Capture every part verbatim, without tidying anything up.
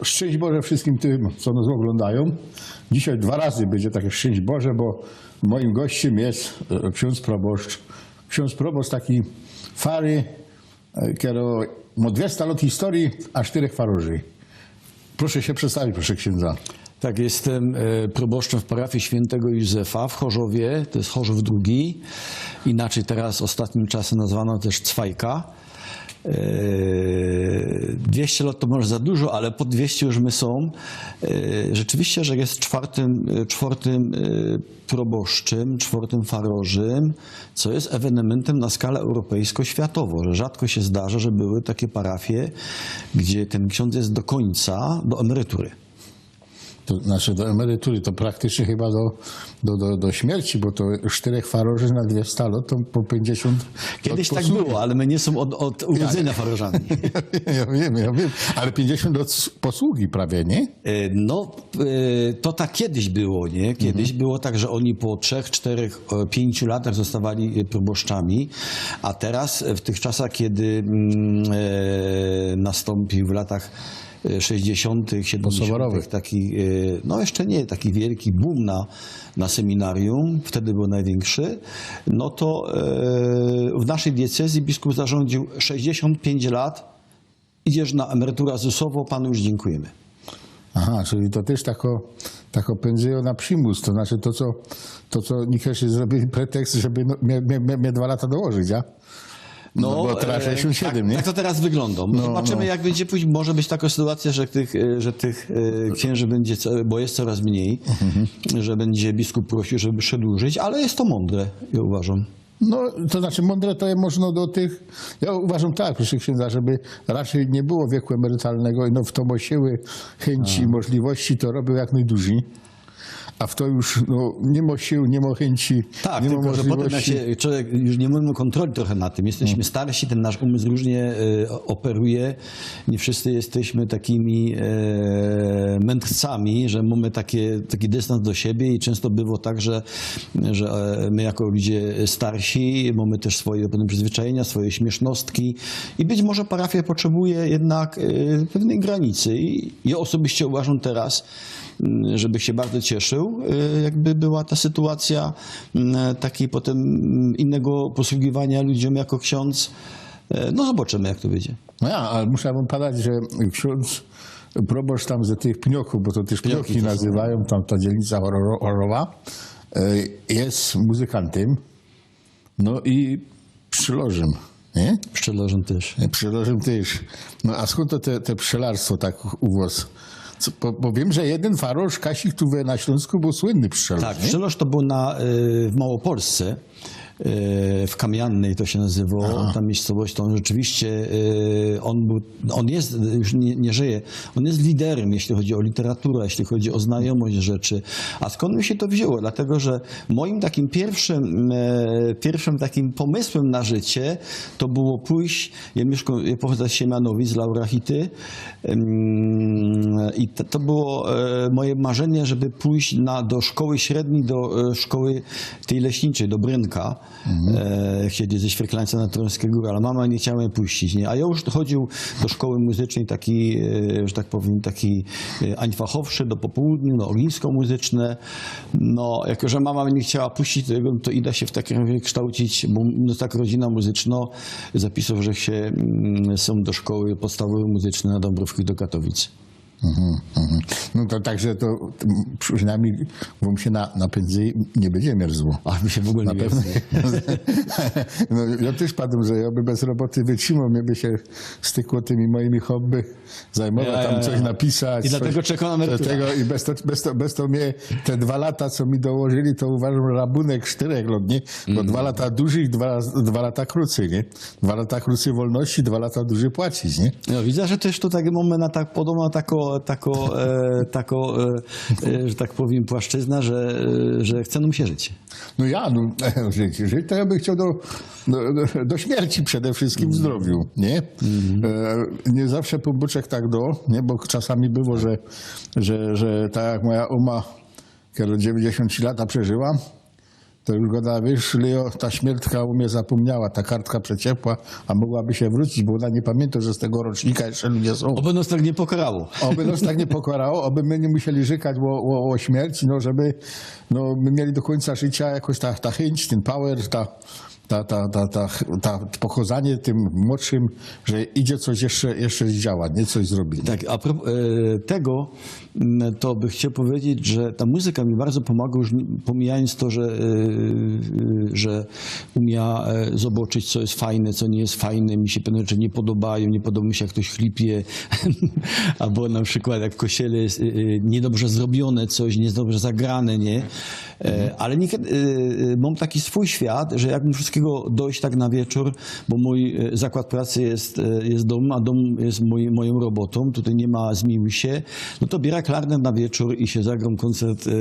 Szczęść Boże wszystkim tym, co nas oglądają. Dzisiaj dwa razy będzie takie szczęść Boże, bo moim gościem jest, e, ksiądz proboszcz. Ksiądz proboszcz taki fary, e, kero ma dwiesta lot historii, a sztyrech faroży. Proszę się przedstawić, proszę księdza. Tak, jestem, e, proboszczem w parafii świętego Józefa w Chorzowie, to jest Chorzów drugi, inaczej teraz ostatnim czasem nazwano też Cwajka. E, dwieście lot to może za dużo, ale po dwieście już my są. E, rzeczywiście, że jest czwartym, e, czwartym, e, proboszczym, czwartym farożym, co jest ewenementem na skalę europejsko-światową, że rzadko się zdarza, że były takie parafie, gdzie ten ksiądz jest do końca, do emerytury. To znaczy do emerytury, to praktycznie chyba do, do, do, do śmierci, bo to sztyrech faroży na dwiesta lot, to po pięćdziesiąt Kiedyś od tak posługi. Było, ale my nie są od, od urodzenia farożami. Ja wiem, ja wiem, ale pięćdziesiąt od s-, posługi prawie, nie? E, no, e, to tak kiedyś było, nie? Kiedyś było tak, że oni po trzech, czterech, e, pięciu latach zostawali, e, proboszczami, a teraz, e, w tych czasach, kiedy, mm, e, nastąpił w latach, e, sześćdziesiątych, siedemdziesiątych Posoworowych. Taki, e, no jeszcze nie, taki wielki boom na, na seminarium, wtedy był największy, no to, e, w naszej diecezji biskup zarządził: sześćdziesiąt pięć lat, idziesz na emeryturę ZUS-ową, panu już dziękujemy. Aha, czyli to też tako, tako pędzyło na przymus, to znaczy to, co, to, co niektórzy zrobili pretekst, żeby no, mnie, mnie, mnie, mnie dwa lata dołożyć, a? No, bo teraz e, sześćdziesiąt siedem, tak, nie? Tak to teraz wygląda. No, zobaczymy, no. Jak będzie później. Może być taka sytuacja, że tych, e, że tych, e, księży będzie, co, bo jest coraz mniej, że będzie biskup prosił, żeby przedłużyć, ale jest to mądre, ja uważam. No, to znaczy mądre to je można do tych, ja uważam tak, proszę księdza, żeby raczej nie było wieku emerytalnego i no w to ma siły, chęci i możliwości, to robił jak najdłużej. A w to już, no, nie ma sił, nie ma chęci, Tak, nie ma tylko że potem jak możliwości. Się człowiek, już nie mamy kontroli trochę nad tym, jesteśmy starsi, ten nasz umysł różnie, e, operuje, nie wszyscy jesteśmy takimi, e, mędrcami, że mamy takie, taki dystans do siebie i często było tak, że, że, e, my jako ludzie starsi mamy też swoje pewne przyzwyczajenia, swoje śmiesznostki i być może parafia potrzebuje jednak, e, pewnej granicy i ja osobiście uważam teraz, mm, żeby się bardzo cieszył, e, jakby była ta sytuacja, mm, takiej potem, mm, innego posługiwania ludziom jako ksiądz. E, no zobaczymy, jak to będzie. No ja, ale muszę wam padać, że ksiądz proboszcz tam ze tych Pnioków, bo to też Pnioki Pnioki to są. Nazywają, tam ta dzielnica Choro-, Chorowa, e, jest muzykantem, no i pszczelarzem, nie? Pszczelarzem też. Pszczelarzem też. No a skąd to te, te pszczelarstwo tak u was? Co, bo, bo wiem, że jeden farosz Kasik tu we, na Śląsku był słynny pszczelarz, Tak, nie? Pszczelarz to był na, y, w Małopolsce, y, w Kamiannej to się nazywało, Aha. Ta miejscowość, to on rzeczywiście, y, on był, on jest, już nie, nie żyje, on jest liderem, jeśli chodzi o literaturę, jeśli chodzi o znajomość rzeczy. A skąd mi się to wzięło? Dlatego, że moim takim pierwszym, e, pierwszym takim pomysłem na życie to było pójść, ja mieszkam, ja pochodzę z Siemianowic, z Laurachity, em, i to, to było, e, moje marzenie, żeby pójść na, do szkoły średniej, do, e, szkoły tej leśniczej, do Brynka. Mhm. E, chcieli ze Świerklańca na Trojańskie Góry, ale mama nie chciała mnie puścić, nie? A ja już chodził do szkoły muzycznej takiej, e, że tak powiem, takiej, e, ajnfachowszyj, do popołudniu, na ognisko muzyczne. No, jako że mama mnie nie chciała puścić, to, ja bym to idę się w takim razie kształcić, bo, no, tak rodzina muzyczna, zapisał, że się, mm, są do szkoły podstawowej muzycznej na Dąbrówki do Katowic. Mhm, mhm. No to także to, mm, przynajmniej wam się na, na pędzy nie będzie mierzło. A mi się w ogóle Na nie pewno. Mierzy. No, ja też padłem, że ja by bez roboty wytrzymał, mnie by się stykło tymi moimi hobby zajmować, Ja, tam ja, coś ja. Napisać, I dlatego coś, czekam na emeryturę. Tego i bez to, bez to, bez to mnie te dwa lata, co mi dołożyli, to uważam rabunek sztyrech lot, nie? Bo Mhm. Dwa lata dłużej, dwa, dwa lata krócej, nie? Dwa lata krócej wolności, dwa lata dłużej płacić, nie? No, widzę, że też tutaj mamy na tak podobno tako, tako, e, tako, e, e, że tak powiem, płaszczyzna, że, że chce nam się żyć. No ja, no, żyć, żyć to ja bym chciał do, do, do, do śmierci przede wszystkim w zdrowiu, nie? E, nie zawsze Pumbuczek tak do, nie? Bo czasami było, że, że, że tak jak moja oma, która dziewięćdziesiąt trzy lata przeżyła, To już gŏda, wiysz, Leo, ta śmiertka u mie zapōmniała, ta kartka przeciepła, a mogłaby sie wrōcić, bo ôna niy pamiyntŏ, że z tego rocznika jeszcze ludzie sōm. Ôby nŏs tak niy pokŏrało. Ôby nŏs tak niy pokŏrało, ôby my niy musieli rzykać ô, ô, ô śmierć, no żeby, no, my mieli do kōńca życiŏ jakoś ta, ta chyńć, tyn power, ta, ta, ta, ta, ta, ta pokŏzanie tym młodszym, że idzie coś jeszcze, jeszcze zdziałać, niy? Coś zrobić. Tak, a propos, e, tego, mm, to bych chciał powiedzieć, że ta muzyka mi bardzo pomogła, już nie, pomijając to, że, e, że umia, e, zobaczyć, co jest fajne, co nie jest fajne, mi się pewne rzeczy nie podobają, nie podoba mi się, jak ktoś chlipie, albo na przykład jak w kościele jest, e, e, niedobrze zrobione coś, niedobrze zagrane, nie? E, ale niekiedy, e, e, mam taki swój świat, że jak mi wszystkiego dość tak na wieczór, bo mój, e, zakład pracy jest, e, jest dom, a dom jest mój, moją robotą, tutaj nie ma zmiłuj się, no to biorã klarnet na wieczór i się zagram koncert, e,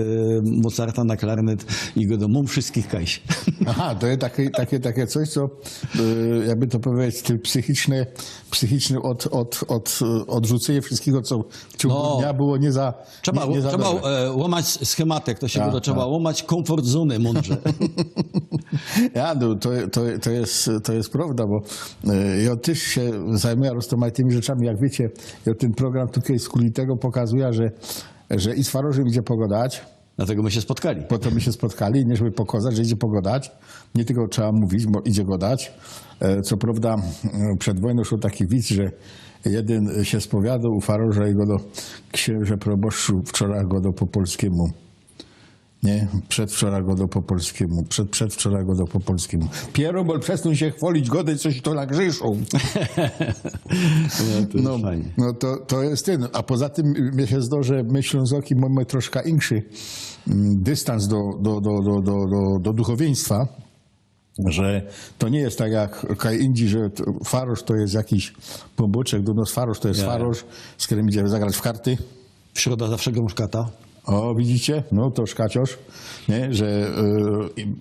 Mozarta na klarnet i gŏdōm, mōm wszystkich kajś. Aha, to jest takie, takie, takie coś, co, e, jakby to powiedzieć, te psychiczne, psychiczne od, od, od, odrzucenie wszystkiego, co w ciągu dnia było nie za, Trzeba, nie, nie za trzeba, dobre. E, łamać schematy, jak to się gŏdŏ, trzeba łamać komfort zony mądrze. Ja, no, to, to, to jest, to jest prawda, bo, e, jŏ tyż sie zajmujã rozmaitymi rzeczami. Jak wiycie, jŏ tyn program tukej skuli tego pokazujã, że, że i z farorzym idzie pogŏdać. Dlatego my się spotkali. Po to my się spotkali, nie, żeby pokazać, że idzie pogŏdać. Nie tylko trzeba mówić, bo idzie gŏdać. E, co prawda, e, przed wojną szło taki wic, że jedyn się spowiadał u farorza i gŏdŏ: „Księże proboszczu, wczoraj gŏdŏ po polskimu”. Nie? Przedwczoraj gŏdŏ po polskimu. Przed, przedwczoraj gŏdŏ po polskimu. Pierobol, przestōń się chwolić, gŏdej coś, to na grzeszą. No, to jest No, fajnie. no to, to jest ten. A poza tym, y, mi się zdaje, że my Ślązoki mamy troszkę inszy, mm, dystans do, do, do, do, do, do, do duchowieństwa, że to nie jest tak jak kaj indziej, że t-, farorz to jest jakiś pōnbōczek, do nos farorz to jest Ja. farorz, z którym idziemy zagrać w karty. W środa zawsze gram szkata. O, widzicie? No to szkaciorz, nie? Że, e,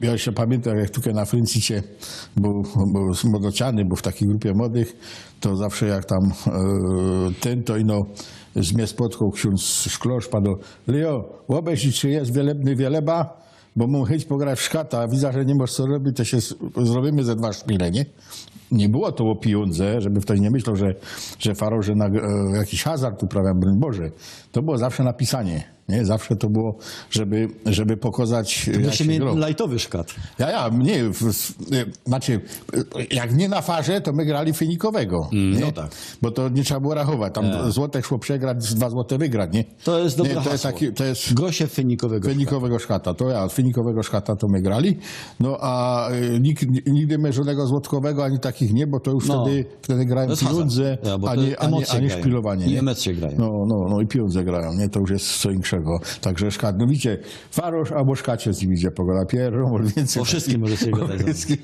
ja jeszcze pamiętam, jak tutaj na Fryncycie był, był młodociany, był w takiej grupie młodych, to zawsze jak tam, e, ten, to ino z mnie spotkał ksiądz Szklosz, padł: „Leo, obejrzyj, czy jest Wielebny Wieleba, bo mam chęć pograć w szkata, a widzę, że nie możesz co robić, to się z-, zrobimy ze dwa szpile”, nie? Nie było to o pieniądze, żeby ktoś nie myślał, że, że faroże na, e, jakiś hazard uprawiają, broń Boże. To było zawsze na pisanie, nie? Zawsze to było, żeby, żeby pokazać, To jak właśnie się mieli grał. Ten lajtowy szkat. Ja, ja, nie, w, w, e, znaczy, e, jak nie na farze, to my grali finikowego, Mm, nie? No tak. Bo to nie trzeba było rachować. Tam Ja. złotek szło przegrać, dwa złote wygrać, nie? To jest Nie, dobra to jest hasło. taki, to jest Grosze finikowego szkata. Finikowego szkata, to ja, finikowego szkata to my grali. No a, e, nig-, nigdy my żadnego złotkowego ani takich nie, bo to już No. wtedy, wtedy grają To jest pieniądze, hazard. Ja, bo a to nie, a nie, emocje a nie grają. szpilowanie, I nie? emocje grają. No, no, no i pieniądze grają, nie? To już jest co inkszego. Także szkat, no widzicie, farosz albo szkacie z nim idzie pogoda. Pierw, ale więcej O wszystkim możecie O gadać. wszystkim.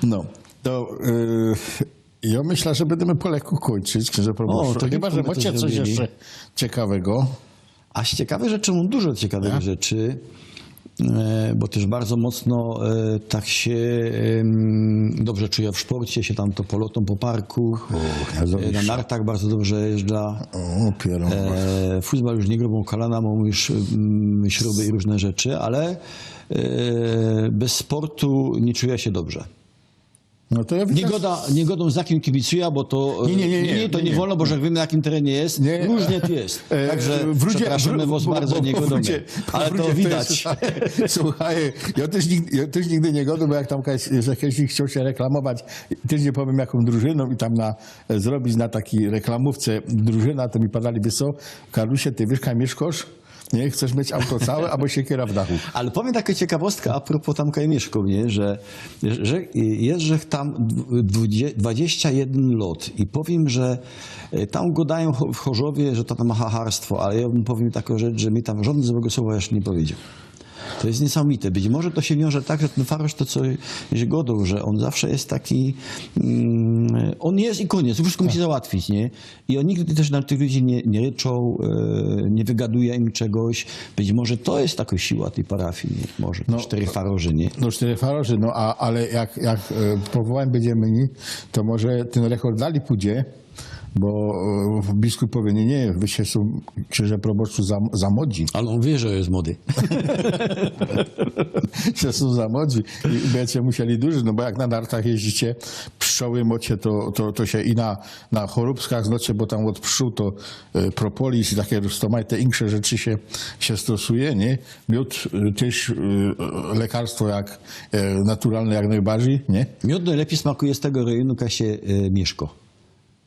No, to, y, ja myślę, że będziemy po lekku kończyć, księże proboszczu. O, to Chyba, że dziękuję, macie to coś zrobili. jeszcze ciekawego. A z ciekawych rzeczy mam dużo ciekawych Ja? rzeczy, e, bo też bardzo mocno, e, tak się, em, dobrze czuję w sporcie, się tam to polotą po parku, O, ja e, na zrobisz. nartach bardzo dobrze jeżdżę. O, pierun. E, futbol już nie gram, bo kolana mam już, mm, śruby i różne rzeczy, ale, e, bez sportu nie czuję się dobrze. No to ja Nie widzę. gŏdōm, nie gŏdōm, za kim kibicuję, bo to, Nie, nie, nie, e, nie, nie, to nie, nie nie. wolno, bo że jak wiemy, na jakim terenie jest, Nie. różnie tu jest. E, Także w Rudzie, przepraszamy w Ru-, was bo, bardzo, bo, nie bo w gŏdōmy. Rudzie, Ale w to Rudzie to widać. jest, słuchaj, ja też nigdy, ja też nigdy nie gŏdōm, bo jak tam ktoś, że ktoś chciał się reklamować, też nie powiem jaką drużyną i tam na, e, zrobić na takiej reklamówce drużyna, to mi padali, „Wiesz co, Karlusie, ty wiesz, kaj mieszkasz? Nie, chcesz mieć auto całe albo siekiera w dachu?” Ale powiem taką ciekawostkę a propos tam kaj mieszkam, nie? Że, że jest, że tam dw-, dwadzieścia jeden lot i powiem, że, e, tam gŏdają cho-, w Chorzowie, że to tam hacharstwo, ale ja wam powiem taką rzecz, że mi tam żaden złego słowa jeszcze nie powiedział. To jest niesamowite. Być może to się wiąże tak, że ten farosz to coś gŏdał, że on zawsze jest taki, mm, on jest i koniec, wszystko musi załatwić, nie? I on nigdy też na tych ludzi nie, nie ryczał, e, nie wygaduje im czegoś. Być może to jest taka siła tej parafii, nie? Może te No, sztery faroże, nie? No, sztery faroże, no, a, ale jak, jak, e, powołani będziemy inni, to może ten rekord dalej pójdzie, Bo e, biskup powie, nie, nie, wy sie sōm, ksiynże proboszczu, za, za modzi. Ale ôn wiy, że je młody. Sie sōm za modzi i bydziecie musieli dużyć, no bo jak na nartach jeździcie, pszczoły mocie, to, to, to sie i na, na chorōbskach znocie, bo tam ôd pszczōł to e, propolis i take roztōmajte insze rzeczy sie, sie stosuje, nie? Miōd e, tyż e, lekarstwo jak e, naturalne jak nojbardzij, nie? Miōd nojlepij smakuje z tego rejōnu, jak sie e, miyszko.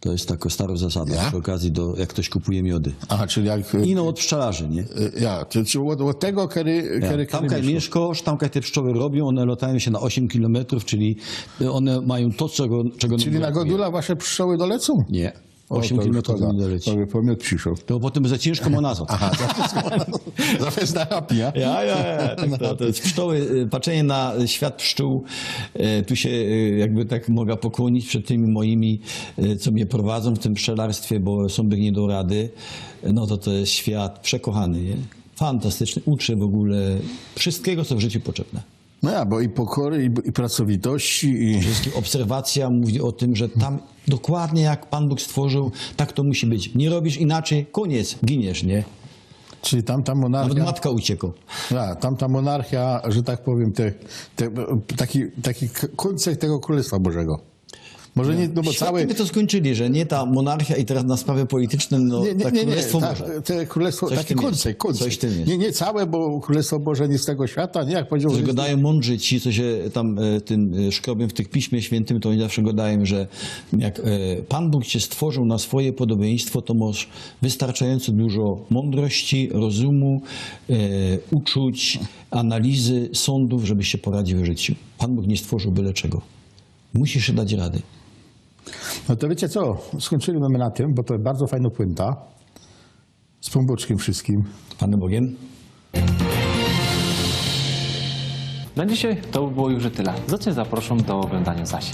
To je tako staro zasada, Ja? przi ôkazyji, do, jak ftoś kupuje miody. Aha, czyli jak... e, Ino ôd pszczelarzy, nie? e, Ja, to, to ôd, ôd tego, kery, Ja. kery, Tam, kery kaj miyszko, tam, kaj te pszczoły robiyń, ône lŏtajōm sie na ôziym kilometrōw, czyli e, ône majōm to, czego, czego Czyli nōm na brakuje. Godula wasze pszczoły dolecōm? Nie. O, ôziym to już kilometrōw szkoda. nōm nie doleci. To by pōmiot prziszoł. To potym za ciynżko ma nazŏd. Aha, za ciynżko. Za fest na happy, ja? Ja, ja, ja. Tak to, to je pszczoły, y, patrzenie na świat pszczōł. E, tu sie e, jakby tak moga pokłōnić przed tymi mojimi, e, co mie prowadzōm w tym pszczelarstwie, bo sōm bych niy doł rady. No to to je świat przekochany, nie? Fantastyczny, uczy w ogōle wszystkigo, co w życiu potrzebne. No ja, bo i pokory, i, i pracowitości, i... Przede wszystkim obserwacja mówi o tym, że tam dokładnie jak Pan Bóg stworzył, tak to musi być. Nie robisz inaczej, koniec, giniesz, nie? Czyli tam ta Nawet monarchia... matka uciekła. Ja, tam ta monarchia, że tak powiym, te, te, taki, taki k- kōńcek tego Krōlestwa Bożego. Może niy, no bo Świetnie całe... by to skończyli, że nie ta monarchia i teraz na sprawy polityczne, no Nie, nie, tak nie, nie, Krōlestwo ta, Boże. te Krōlestwo, Coś w taki tym jest. kōńcek, kōńcek. Coś w tym jest. Nie, nie całe, bo Krōlestwo Boże niy z tego świata, nie? Jak powiedział... Że gŏdajōm mōndrzi ci, co sie tam e, tym e, szkrobiyń w tych Piśmie Świyntym, to ôni zawsze gŏdajōm, że jak e, Pan Bóg cie stworzył na swoje podobieństwo, to mŏsz wystarczajōnco dużo mōndrości, rozōmu, e, uczuć, analizy, sōndōw, żebyś sie poradził w życiu. Pan Bóg niy stworzył byle czego. Musisz sie dać rady. No to wiycie co, skōńczyli my na tym, bo to bardzo fajna puenta. Z Pōnbōczkiym wszystkim. Panem Bogiem. Na dzisiej to by było już tyle. Za tydzień zapraszam do ôglōndaniŏ zaś.